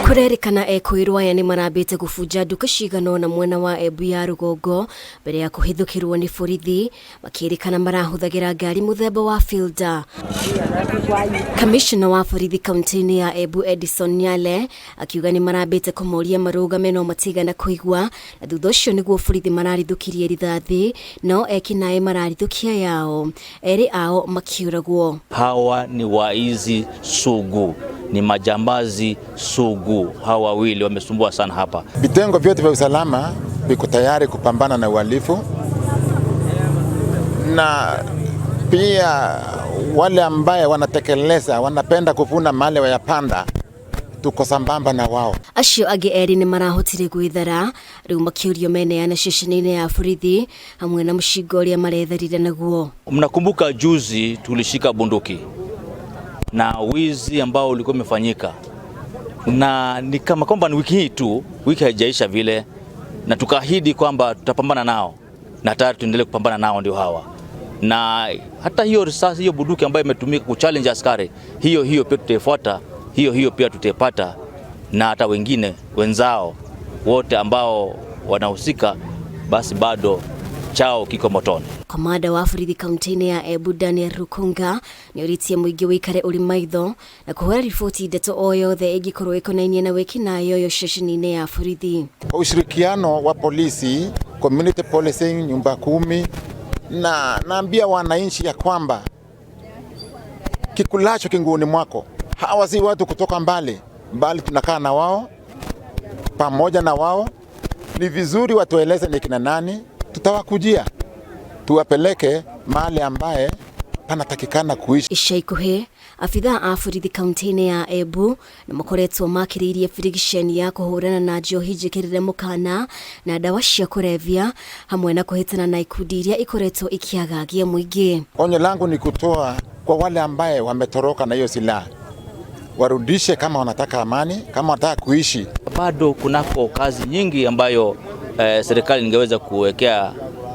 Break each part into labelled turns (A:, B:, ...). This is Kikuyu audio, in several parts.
A: Kũrerĩkana ekũĩrwo aya nĩ marambĩte gũbunja nduka cigana ũna mwena wa Embu ya rũgongo mbere ya kũhithũkĩrwo nĩ borithi makĩrĩkana marahũthagĩra ngari mũthemba wa Fielder. Kamishna wa borithi kaunti-inĩ ya Embu Edison Nyale akiuga nĩ marambĩte kũmoria marũgame no matigana kũigua, na thutha ũcio nĩguo borithi mararithũkirie rithathi nao ekinaĩ mararithũkia yao, erĩ ao makĩũragwo.
B: Hawa ni waizi sugu, ni majambazi sugu. Hawa wawili wamesumbua sana hapa.
C: Vitengo vyote vya usalama viko tayari kupambana na uhalifu, na pia wale ambaye wanatekeleza wanapenda kuvuna mali wayapanda, tuko sambamba na wao.
A: Acio angĩ erĩ nĩ marahotire gwĩthara rĩu makĩũrio meneana ceceni-inĩ ya borithi hamwe na mũcinga ũrĩa maretharire naguo.
B: Mnakumbuka juzi tulishika bunduki na wizi ambao ulikuwa umefanyika, na ni kama kwamba ni wiki hii tu, wiki haijaisha vile, na tukaahidi kwamba tutapambana nao na tayari tuendelee kupambana nao, ndio hawa. Na hata hiyo risasi, hiyo bunduki ambayo imetumika kuchallenge askari, hiyo hiyo pia tutaifuata, hiyo hiyo pia tutaipata, na hata wengine wenzao wote ambao wanahusika, basi bado chao kiko motoni.
A: Komanda wa borithi kaunti-inĩ ya Embu Daniel Rukunga nĩ orĩtie mũingĩ wĩikare ũrĩ maitho na kũhũra riboti ndeto o yothe ĩngĩkorwo ĩkonainie na wĩkinaĩ ũyũ ceceni-inĩ ya borithi.
C: Kwa ushirikiano wa polisi, community policing, nyumba kumi, na naambia wananchi ya kwamba kikulacho kinguoni mwako. Hawa si watu kutoka mbali, mbali tunakaa na wao pamoja na wao. Ni vizuri watueleze ni kina nani, tutawakujia tuwapeleke mahali ambaye panatakikana kuishi.
A: Ica ikuhĩ abithaa a borithi kaunti-inĩ ya Embu nĩ makoretwo makĩrĩirie birigiceni ya kũhũrana na njohi njĩkĩrĩre mũkana na ndawa cia kũrebia hamwe na kũhĩtana na ikundi iria ikoretwo ikĩagagia mũingĩ.
C: Onyo langu ni kutoa kwa wale ambaye wametoroka na hiyo silaha, warudishe kama wanataka amani, kama wanataka kuishi.
B: Bado kunako kazi nyingi ambayo serikali ingeweza kuwekea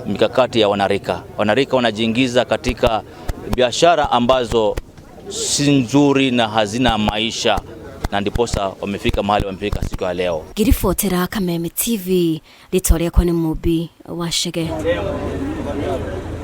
B: mikakati ya wanarika. Wanarika wanajiingiza katika biashara ambazo si nzuri na hazina maisha, na ndiposa wamefika mahali wamefika siku ya leo.
A: Ngĩribotera Kameme TV, rĩtwa rĩakwa nĩ Mũmbi wa Chege.